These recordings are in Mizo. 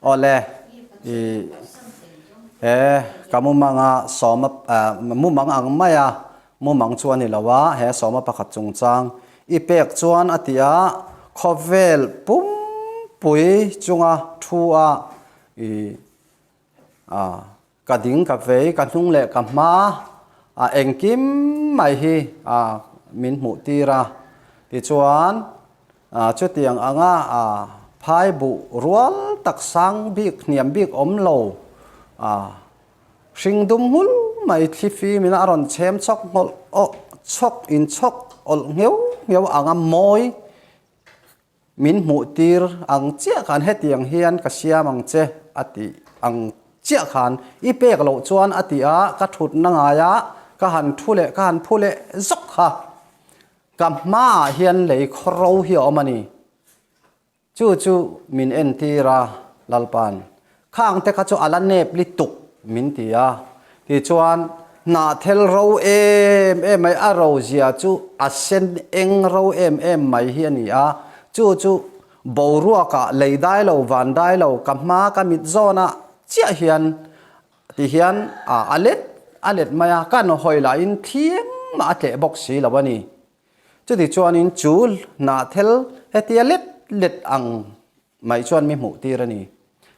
Awle, i he ka mumanga sawma mumang ang maia mumang chu a ni lo a, he sawma pakhat chungchang i pek chuan a ti a, khawvel pumpui chunga thu a i ka ding ka vei ka hnung leh ka hma a engkim mai hi min hmuh tir a, tichuan Chutiang anga phai buh rual tak sang bik hniam bik awm lo hring dum nghul mai thli fim in a rawn chhem chhawk nghawlh awh chhawk in chhawk awlh ngheuh ngheuh anga mawi min hmuh tir ang chiah khan hetiang hian ka siam ang che a tih ang chiah khan i pek loh chuan a tih a ka thutna ngaia ka han thu leh ka han phu leh zawk kha. Ka hmaah hian lei khaw ro hi a awm a ni. Chu chu min entir a, Lalpa'n. Khang te kha chu a la nep li tuk min ti a. Tichuan, hnahthel ro em em mai, a ro zia chu a sen eng ro em em mai hi a ni a. Chu chu boruakah lei dai lo, van dai lo, ka hma ka mit zawnah chiah hian Ti hian a let a let mai a, kan hawi lahin thiang mah a tleh bawk si lo a ni. Chuti chuanin chu hnahthel hetia let let ang mai chuan mi hmuh tir a ni.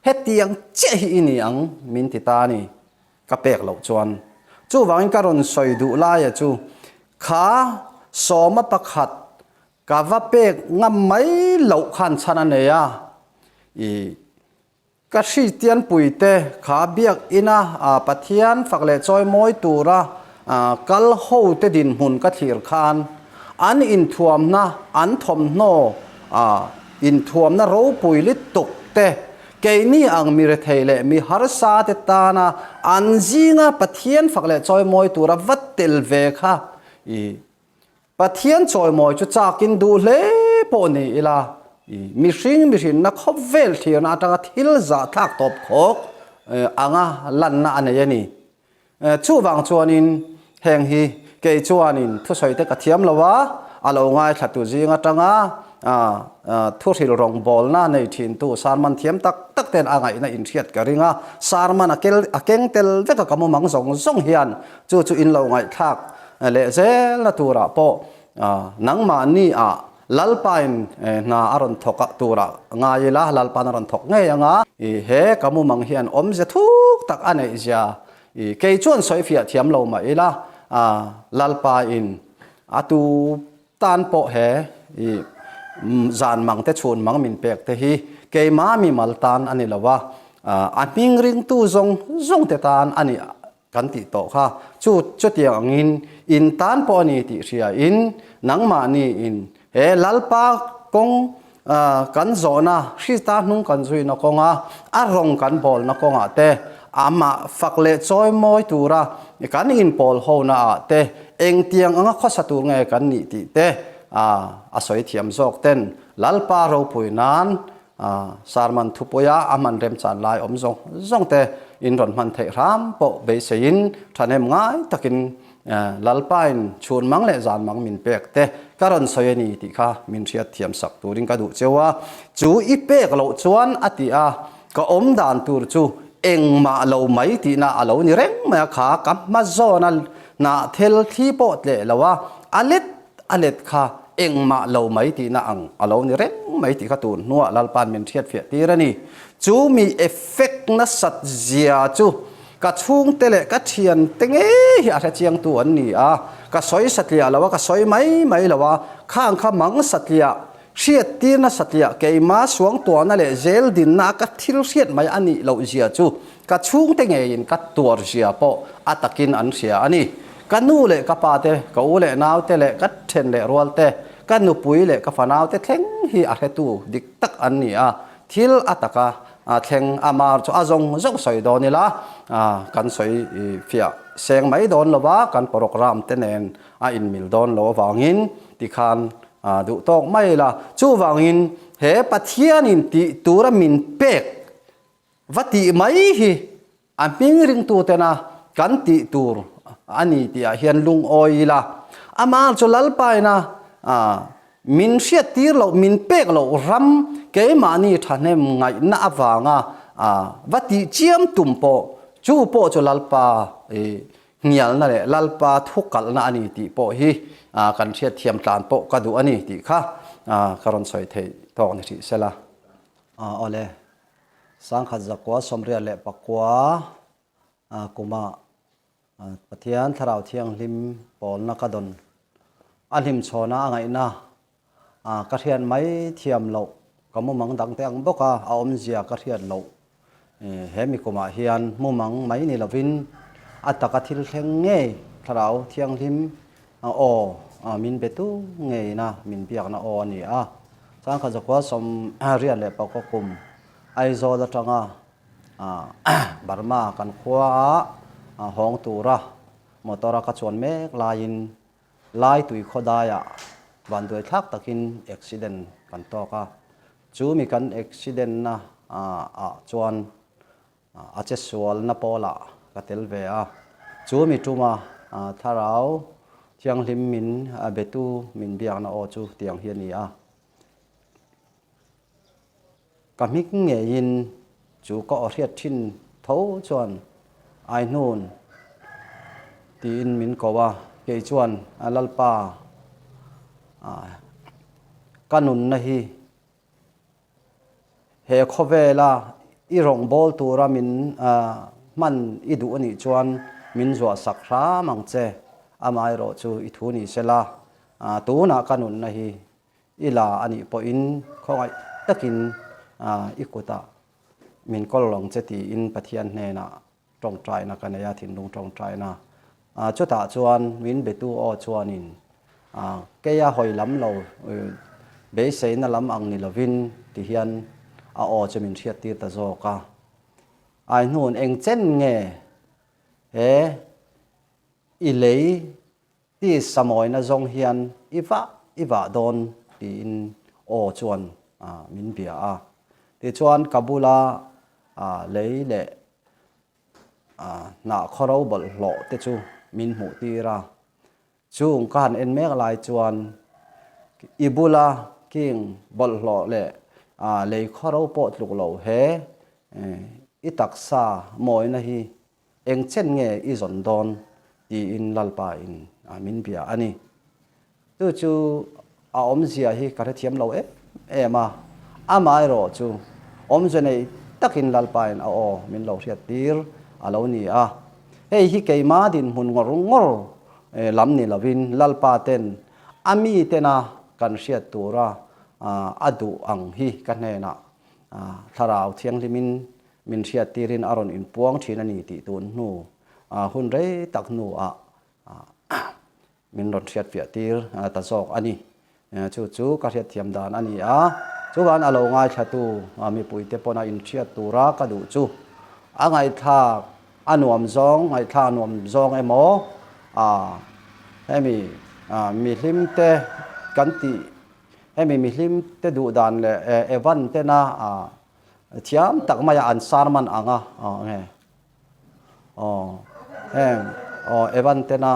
Hetiang chiah hi i ni ang min ti ta a ni, ka pek loh chuan. Chuvangin ka rawn sawi duh laia chu kha sawma pakhat ka va pek ngam mai loh khan chhan a nei a, i Ka Kristian puite kha biakina Pathian fak leh chawimawi tura kal hote dinhmun ka thlir khan an inthuamna, an thawmhnaw inthuamna ropui lutuk te, keini ang mi rethei leh mi harsa te tana an zinga Pathian fak leh chawimawi tura va tel ve kha i Pathian chawimawi chu chakin duh hle pawh ni ila, mihring mihrinna khawp vel thlirna atanga thil zahthlak tawp khawk anga lanna a nei a ni. Chuvang chuanin heng hi kei chuanin thusawi te ka thiam lo a, a lo ngaithlatu zing atanga thuhril rawngbawlna nei thintu sermon thiam tak tak ten a ngaihna inhriat ka ring a, sermon a keng tel vek a ka mumang zawng zawng hian chu chu in lo ngaihthlak Leh zelna turah pawh nangmahni ah Lalpain hna a rawn thawk turah ngai ila, Lalpa'n a rawn thawk ngei anga. He ka mumang hian awmze thuk tak a neih zia kei chuan sawifiah thiam lo mah ila, Lalpain a tu tan pawh he zan mang te chhun mang min pek te hi keimah mimal tan a ni lo a, a hming ringtu zawng zawng te tan a ni. Kan tih tawh kha chu chutiang angin in tan pawh a ni tih hria in nangmahni in he Lalpa kawng kan zawhna Krista hnung kan zuina kawnga a rawng kan bawlna kawngah te amah fak leh chawi mawi tura kan inpawl hona ah te engtiang anga khawsa tur nge kan nih tih te a sawi thiam zawk ten Lalpa ropui nan Sermon thupuia a hman remchan lai awm zawng zawng te in rawn hman theih hram pawh beiseiin thahnem ngai takin Lalpain chhun mang leh zan mang min pek te ka rawn sawi a ni tih kha min hriat thiam sak turin ka duh cheu a. Chu i pek loh chuan a ti a, ka awm dan tur chu engmah lo mai tihna a lo ni reng mai a, kha ka hma zawna hnahthel thli pawh tleh lo a, a let A let kha engmah lo mai tihna ang a lo ni reng mai tih kha tun hnuah Lalpa'n min hriatfiah tir a ni. Chu mi effect nasat zia chu ka chhungte leh ka thiante ngei hi a hrechiangtu an ni a, ka sawi satliah lo a, ka sawi mai mai lo a, khang kha mang satliah, hriattirna satliah, keima suangtuahna leh zel dinna a ka thil hriat mai a nih loh zia chu Ka chhungte ngeiin ka tuar zia pawh a takin an hria a ni. Ka nu leh ka pa te, ka u leh nau te leh ka then leh rual te, ka nupui leh ka fanau te thleng hi a hretu dik tak an ni a. Thil a taka thleng a mar chu a zawng zawng sawi dawn ila, kan sawi fiah seng mai dawn lo va, kan program te nen a inmil dawn lo avangin tikhan duh tawk mai ila. Chuvangin he Pathianin tih tura min pek Va tih mai hi a hming ringtutena kan tih tur a ni tih ah hian lungawi ila, amah chu Lalpaina min hriattir loh, min pek loh ram keimahni thahnem ngaihna avanga va tih chiam tum pawh chu pawh chu Lalpa hnialna leh Lalpa thu kalhna a ni tih pawh hi kan hriatthiam tlan pawh ka duh a ni tih kha ka rawn sawi theih tawk ni hrih sela. Awle, Sangkhat zakua sawmriat leh pakua kuma Pathian Thlarau Thianghlim pawlna ka dawn a hlimchhawna a ngaihna ka hriat mai thiam loh ka mumang dang te ang bawk a, a awmzia ka hriat loh. He mi kumah hian mumang mai ni lovin a taka thil thleng ngei Thlarau Thianghlim aw min betu ngeina min biakna aw a ni a. Changkhat zakua sawmriat leh pakua kum Aizawl atanga Burma kan khua a hawng tura motor a ka chuan mek laiin Lai tui khaw daiah vanduai thlak takin accident kan tawk a, chu mi kan accident na ah chuan a che sualna pawlah ka tel ve a, chu mi tuma thlarau thianghlim min betu min biakna aw chu tiang hi a ni a. Ka hmik ngeiin chu ka aw hriat thin tho chuan Aihnun tiin min ko a, kei chuan Lalpa ka nunna hi he khawvela i rawngbâwl tura min hman i duh anih chuan min zuah sak hram ang che, amaherawhchu i thu ni sela tunah ka nunna hi I la a nih pawhin khawngaih takin i kutah min kawl ang che tiin Pathian hnenah tawngtaina ka nei a, thinlung tawngtaina. Chutah chuan min betu aw chuanin keia hawi lam lo beiseina lam ang ni lovin tihian a aw chu min hriattir ta zawk a. Aihnun eng chen nge he i lei Ti samawina zawng hian i vah i vah dawn tiin aw chuan min bia a. Tichuan ka bula lei leh hnah khawro bawlhhlawh te chu min hmuh tir a. Chung ka han en mek lai chuan i bula king bawlhhlawh leh lei khawro pawh tluk lo he i taksa mawina hi Eng chen nge i zawn dawn? tiin Lalpa in min bia a ni. Chu chu a awmzia hi ka hrethiam lo em em a, amaherawh chu awmze nei takin Lalpa in a aw min lo hriat tir a lo ni a. Hei hi keima dinhmun ngawr ngawr lam ni lovin Lalpa ten a mi tena kan hriat tura a duh ang hi ka hnenah Thlarau Thianghlimin Min hriattirin a rawn inpuang thin a ni tih tun hnu hun rei tak hnuah min rawn hriatfiah tir ta zawk a ni. Chu chu ka hriatthiam dan a ni a, chuan a lo ngaithlatu mipuite pawna inhriat tura ka duh chu a ngaihthlak a nuam zawng, ngaihthlak a nuam zawng emaw hemi mihlimte kan tih hemi mihlimte duh dan leh Evan tena Thiam tak maia an sermon ang a, aw nge aw heng aw Evan tena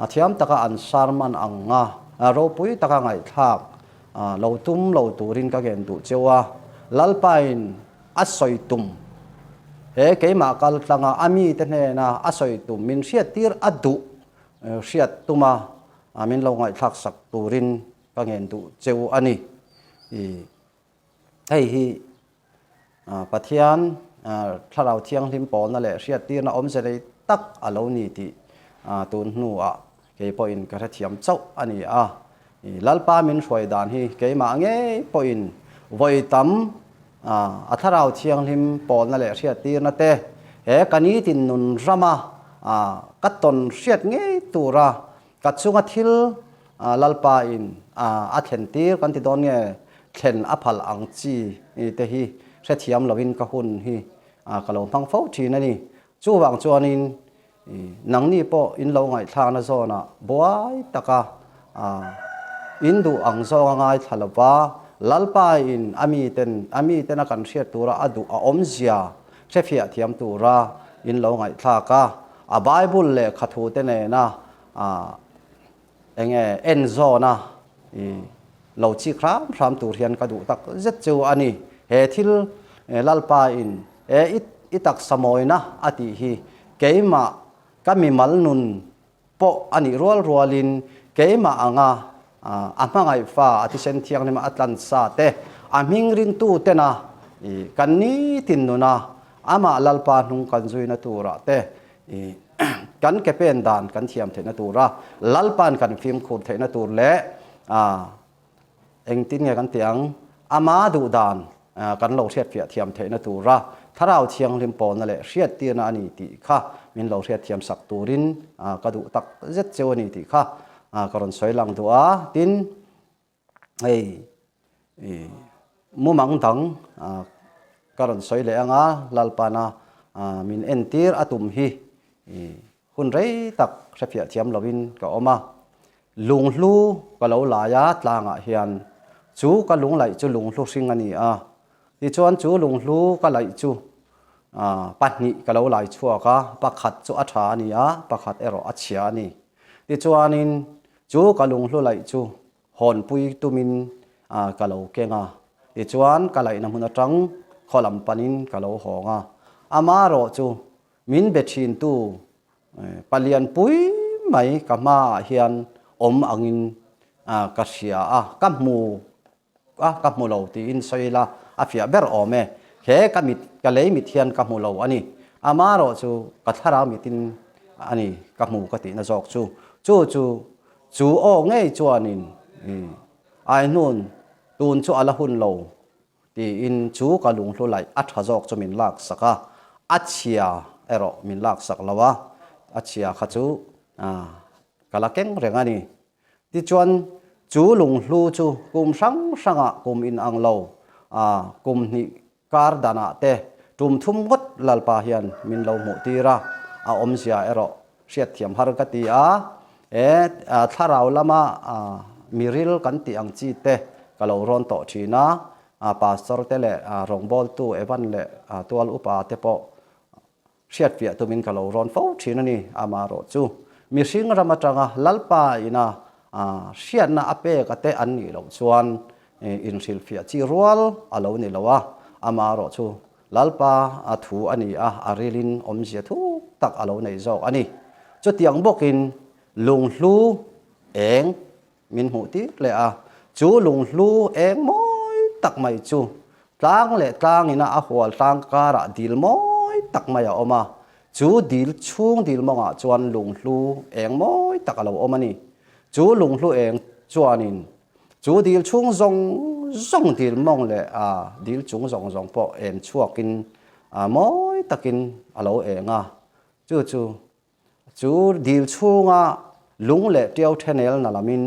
a thiam taka an sermon ang a, ropui taka ngaihthlak lo tum lo turin ka ngen duh cheu a, Lalpain a sawi tum he keimah kal tlanga a mite hnena a sawi tum min hriattir a duh hriat tuma min lo ngaihthlak sak turin ka ngen duh cheu a ni. Hei hi Pathian Thlarau Thianghlim pawlna leh hriattirna awmze rei tak a lo ni tih tun hnuah kei pawhin ka hrethiam chauh a ni a. Lalpa min hruai dan hi keimah ngei pawhin vawi tam a Thlarau Thianghlim pawlna leh hriattirna te he ka nitin nun rama ka tawn hriat ngei tura Ka chunga thil Lalpa in a thlen tir kan ti dawn nge thlen a phal ang chi te hi hrethiam lovin ka hun hi ka lo hmang fo thin a ni. Chuvang chuanin nangni pawh in lo ngaihthlakna zawnah buai taka in duh ang zawnga ngaithla lova Lalpa in a miten a miten a kan hriat tura a duh a awmzia hrefiah thiam tura in lo ngaihthlak a, a Bible lehkha thu te nena eng nge en zawna i lo chik hram hram tur hian ka duh tak zet chu a ni. He thil Lalpa in e i taksa mawina a tih hi keimah ka mimal nun pawh a nih rual rualin keimah anga a hmangaih fa a thisen thianghlim a tlan sa te, a hming ringtu tena kan nitin nuna amah Lalpa hnung kan zuina turah te kan ke pen dan kan thiam theihna tura Lalpa'n kan fimkhur theihna tur leh Engtin nge kan tih ang? Ama duh dan kan lo hriatfiah thiam theihna tura Thlarau Thianghlim pawlna leh hriattirna a ni tih kha min lo hriatthiam sak turin ka duh tak zet cheu a ni tih kha ka rawn sawi lang duh a. Tin, hei mumang dang ka rawn sawi leh ang a, Lalpana min entir a tum hi Hun rei tak hrefiah thiam loin ka awm a, lunghlu ka lo lai a tlangah hian chu ka lunglaih chu lunghlu hring a ni a, tichuan chu lunghlu ka laih chu pahnih ka lo lai chhuak a, pakhat chu a tha a ni a, pakhat erawh a chhia a ni. Tichuanin chu ka lunghlu laih chu hawnpui tumin ka lo keng a, tichuan ka laihna hmun atang khaw lam panin ka lo hawng a, amaherawh chu Min be thintu palian pui mai ka hmaah hian awm angin ka hria a, ka hmu a, ka hmu lo tiin sawi ila a fiah ber awm e. He ka mit, ka lei mit hian ka hmu lo a ni. Amaherawh chu ka thlarau mitin a ni ka hmu ka tihna zawk chu. Chu chu, chu aw ngei chuanin Aihnun tun chu a la hun lo Tiin chu ka lunghlu laih a tha zawk chu min laksak a, a chhia erawh min laksak lo a, a chhia kha chu ka la keng reng a ni. Tichuan chu lunghlu chu kum hrang hrangah kum inang lo, kum hnih kar danah te tum thum ngawt Lalpa hian min lo hmuh tir a, a awmzia erawh hriatthiam har ka ti a, e thlarau lama miril kan tih ang chi te ka lo rawn tawh thin a, pastor te leh rawngbawltu Evan leh tual upa te pawh hriatfiah tumin ka lo rawn fo thin a ni. Amaherawh chu mihring ram atanga Lalpa ina hriatna a pek a te an nih loh chuan inhrilhfiah chi rual a lo ni lo a, amaherawh chu Lalpa a thu a ni a, a rilin awmzia thuk tak a lo nei zawk a ni. Chutiang bawkin lunghlu eng min hmuh tir leh a, chu lunghlu eng mawi tak mai chu tlang leh tlangina a hual tlang karah dil mawi tak mai a awm a, chu dil chhung dil mawngah chuan lunghlu eng mawi tak a lo awm a ni. Chu lunghlu eng chuanin Chu dil chhung zawng zawng dil mawng leh a dil chung zawng zawng pawh em chhuakin mawi takin a lo eng a. Chu chu chu dil chhunga lung leh tiau thenel na lamin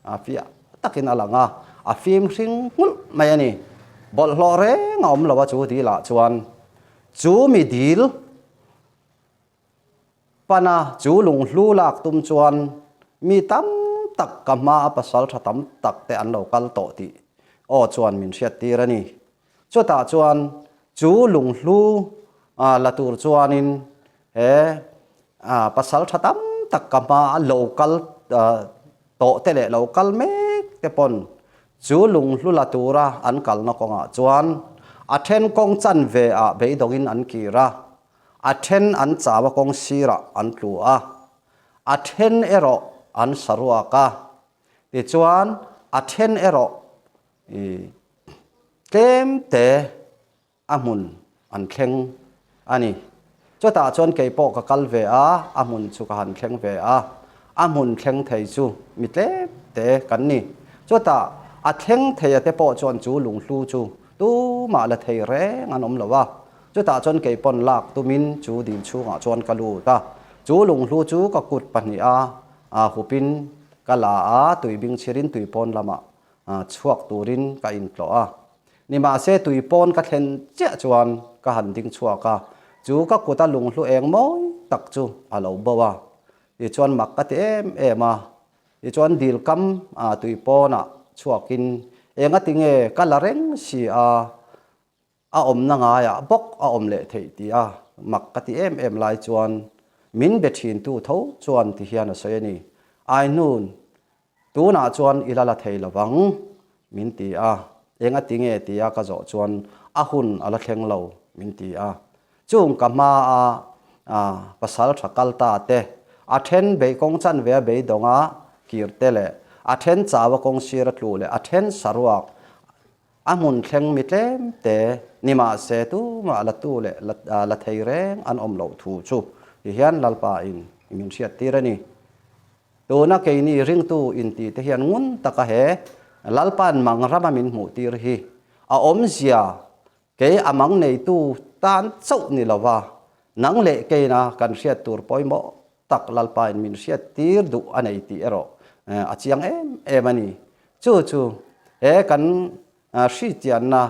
a fiah takin a lang a, a fim hring nghulh mai a ni. Bawlhhlawh reng a awm lo a chu dilah chuan chu mi dil Pana chu lunghlu lak tum chuan mi tam tak ka hma a pasal tha tam tak te an lo kal tawh tih aw chuan min hriat tir a ni. Chutah chuan chu lunghlu la tur chuanin he pasal tha tam tak ka hma a lo kal tawh te leh lo kal mek te pawn chu lunghlu la tura an kalna kawngah chuan a then kawng chanve ah beidawngin an kir a. A then an chau a kawng sirah an tlu a, a then erawh an sa ruak a. Tichuan a then erawh i tlem te a hmun an thleng a ni. Chutah chuan kei pawh ka kal ve a, a hmun chu ka han thleng ve a. A hmun thleng thei chu mi tlem te kan ni. Chutah a thleng thei a te pawh chuan chu lunghlu chu tumah la thei reng an awm lo a. Chutah chuan kei pawn lak tumin chu dil chhungah chuan ka lut a, chu lunghlu chu ka kut pahniha hupin ka la a, tuibing chhirin tuipawn lamah chhuak turin ka intlawh a. Nimahse tuipawn ka thlen chiah chuan ka han ding chhuak a, chu ka kuta lunghlu eng mawi tak chu a lo bo a. Tichuan mak ka ti em em a, tichuan dil kam tuipawnah chhuakin engati nge ka la reng si a, A awmna ngaiah bawk a awm leh theih tih a mak ka ti em em lai chuan min be thintu tho chuan ti hian a sawi a ni. Aihnun, tunah chuan i la la thei lovang, min ti a. Eng a ti nge tia ka zawh chuan a hun a la thleng lo min ti a. Chung ka hma a pasal tha kal ta te, a then beihkawng chanve a beidawng a kir te leh a then chau a kawng sir a tlu leh a then saruak a hmun thleng mi tlem te ni mahse tumah la tu leh la thei reng an awm loh thu chu ti hian Lalpa in min hriat tir a ni. Tuna keini ringtu intih te hian ngun taka he Lalpa'n mang rama min hmuh tir hi a awmzia Kei a mang neitu tan chauh ni lova, nang leh keina kan hriat tur pawimawh tak Lalpain min hriat tir duh a nei tih erawh a chiang em em a ni. Chu chu he kan hrichianna,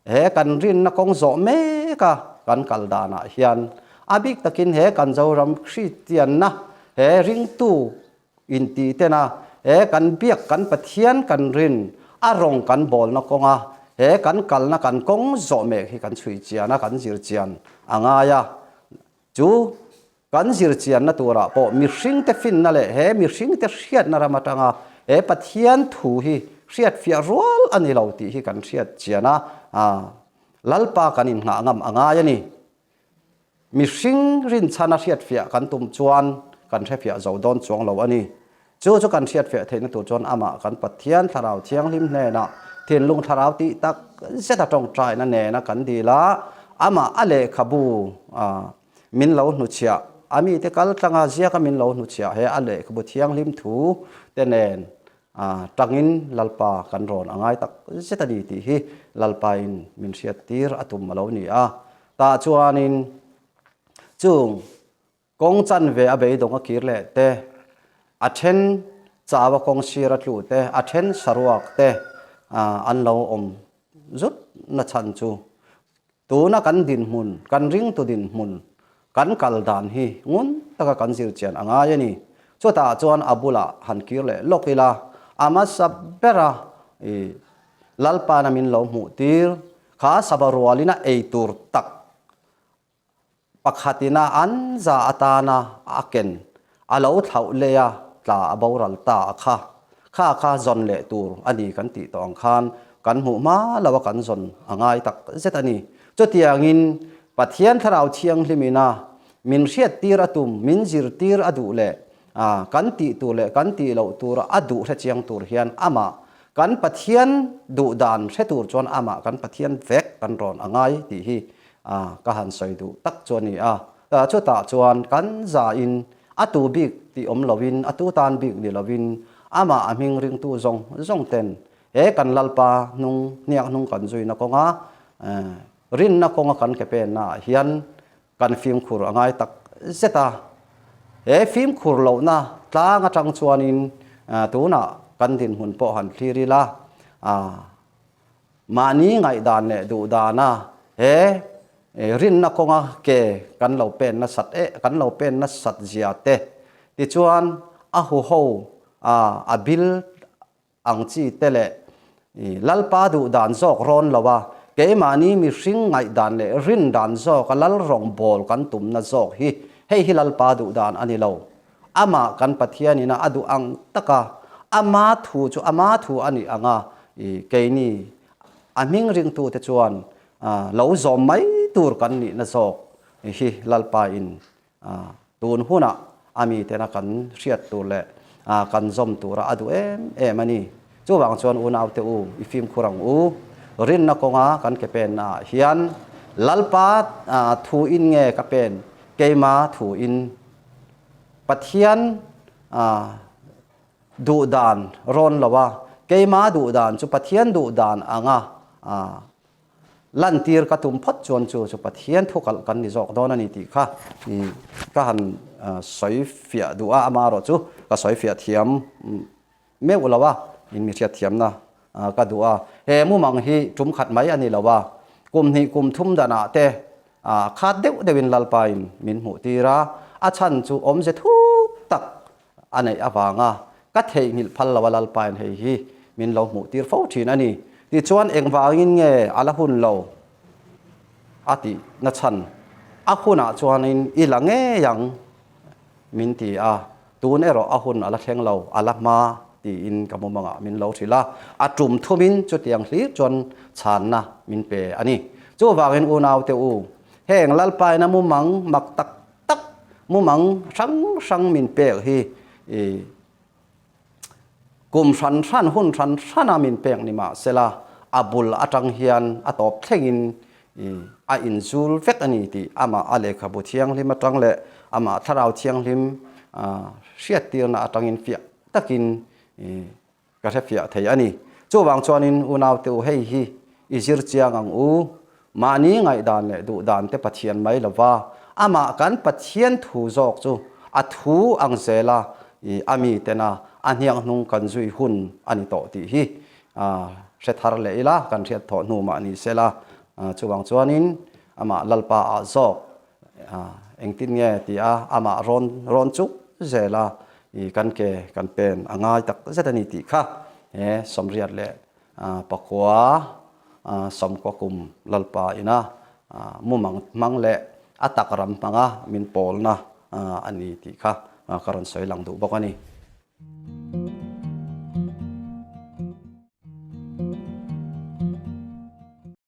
he kan rinna kawng zawh meka kan kal danah hian a bik takin he kan Zoram hrichianna, he ringtu Inti tena he kan biak kan Pathian kan rin a rawng kan bawlna kawnga he kan kalna kan kawng zawh mek hi kan chhui chian a, kan zir chian a ngai a. Chu kan zir chianna turah pawh mihringte finna leh he mihringte hriatna ram atanga he Pathian thu hi hriatfiah rual a ni lo tih hi kan hriat chian a, Lalpa kan innghah ngam a ngai a ni. Mihring rinchhana hriatfiah kan tum chuan kan hrefiah zo dawn chuang lo a ni. Chu chu kan hriatfiah theihna tur chuan amah kan Pathian Thlarau Thianghlim hnenah thinlung thlarau tih tak zeta tawngtaina nena kan dil a, amah a lehkhabu min lo hnuchhiah, a mite kal tlanga ziaka min lo hnuchhiah he a lehkhabu thianghlim thu te nen tangin Lalpa kan rawn a ngai tak zet a ni tih hi Lalpain min hriattir a tum a lo ni a. Tah chuanin chung kawng chanve a beidawng a kir leh te, a then chau a kawng sir a tlu te, a then saruak te an lo awm zut na chhan chu tuna kan dinhmun, kan ringtu dinhmun, kan kal dan hi ngun taka kan zir chian a ngai a ni. Chutah chuan a bulah han kir leh lawk ila, a hmasa bera i Lalpana min lo hmuh tir Kha sava rualin a ei tur tak pakhatin a an za atana a ken a lo thlauh lei a tla a boral ta a kha. Kha kha zawn leh tur a ni kan tih tawh ang khan kan hmuh hma lo a kan zawn a ngai tak zet a ni. Chutiangin Pathian Thlarau Thianghlimin a min hriattir a tum, min zirtir a duh leh kan tih tur leh kan tih loh tura a duh hrechiang tur hian amah Kan Pathian duh dan hre tur chuan amah kan Pathian vek kan rawn a ngai tih hi ka han sawi duh tak chu a ni a. Chutah chuan kan zain a tu bik tih awm loin, a tu tan bik ni loin amah a hming ringtu zawng zawng ten he kan Lalpa hnung hniak hnung kan zuina kawnga rinna kawnga kan ke pennaah hian Kan fimkhur a ngai tak zet a, he fimkhur lohna tlang atang chuanin tunah kan dinhmun pawh han thlir ila, mahni ngaihdan leh duhdana he rinna kawnga ke kan lo pen nasat eh kan lo pen nasat zia te, tichuan a huho a bil ang chi te leh Lalpa duh dan zawk rawn lo a, keimahni mihring ngaihdan leh rin dan zawk a lal rawngbawl kan tumna zawk hi hei hi Lalpa duh dan a ni lo. Amah kan Pathian ina a duh ang taka ama thu chu ama thu a nih anga keini a hming ringtute chuan lo zawm mai tur kan nihna zawk hi Lalpa in Tun hunah a mitena kan hriat tur leh kan zawm tura a duh em em a ni. Chuvang chuan unaute u, i fimkhur ang u. Rinna kawnga kan ke pennaah hian Lalpa thu in nge ka pen, keima thu in Pathian duh dan rawn lo a, keima duh dan chu Pathian duh dan anga Lantir ka tum phawt chuan chu chu Pathian thu kalh kan ni zawk dawn a ni tih kha ka han sawi fiah duh a, amaherawh chu ka sawi fiah thiam meuh lo a, in mi hriat thiamna ka duh a. He mumang hi tum khat mai a ni lo a, kum hnih kum thum danah te khat deuh deuhin Lalpain min hmuh tir a, a chhan chu awmze thuk tak a neih avanga ka theihnghilh phal lo a Lalpain hei hi min lo hmuh tir fo thin a ni. Tichuan engvangin nge a la hun lo a tih na chhan a hunah chuanin i la ngei ang min ti a, tun erawh a hun a la thleng lo, a la hma tiin ka mumangah min lo hrilh a, a tum thumin chutiang hlir chuan chhanna min pe a ni. Chuvangin unaute u, heng Lalpaina mumang mak tak tak, mumang hrang hrang min pek hi i kum hran hran, hun hran hrana min pek ni mah sela, a bul atang hian a tawp thlengin i a inzul vek a ni tih amah a lehkhabu thianghlim atang leh amah thlarau thianghlim hriattirna atangin fiah takin i Ka hrefiah thei a ni. Chuvang chuanin unaute u hei hi i zir chiang ang u. Mahni ngaihdan leh duhdan te Pathian mai lova, amah kan Pathian thu zawk chu a thu ang zela i a mi tena a hniak hnung kan zui hun a ni tawh tih hi hre thar leh ila kan hriat thawh hnu mah ni sela. Chuvang chuanin amah Lalpa ah zawk Engtin nge ti a, amah rawn rawn chuk zel a, i kan ke kan pen a ngai tak zet a ni tih kha he sawmriat leh pakua sawmkua kum Lalpa ina mumang hmang leh a tak ram hmanga min pawlna a ni tih kha ka rawn sawi lang duh bawk a ni.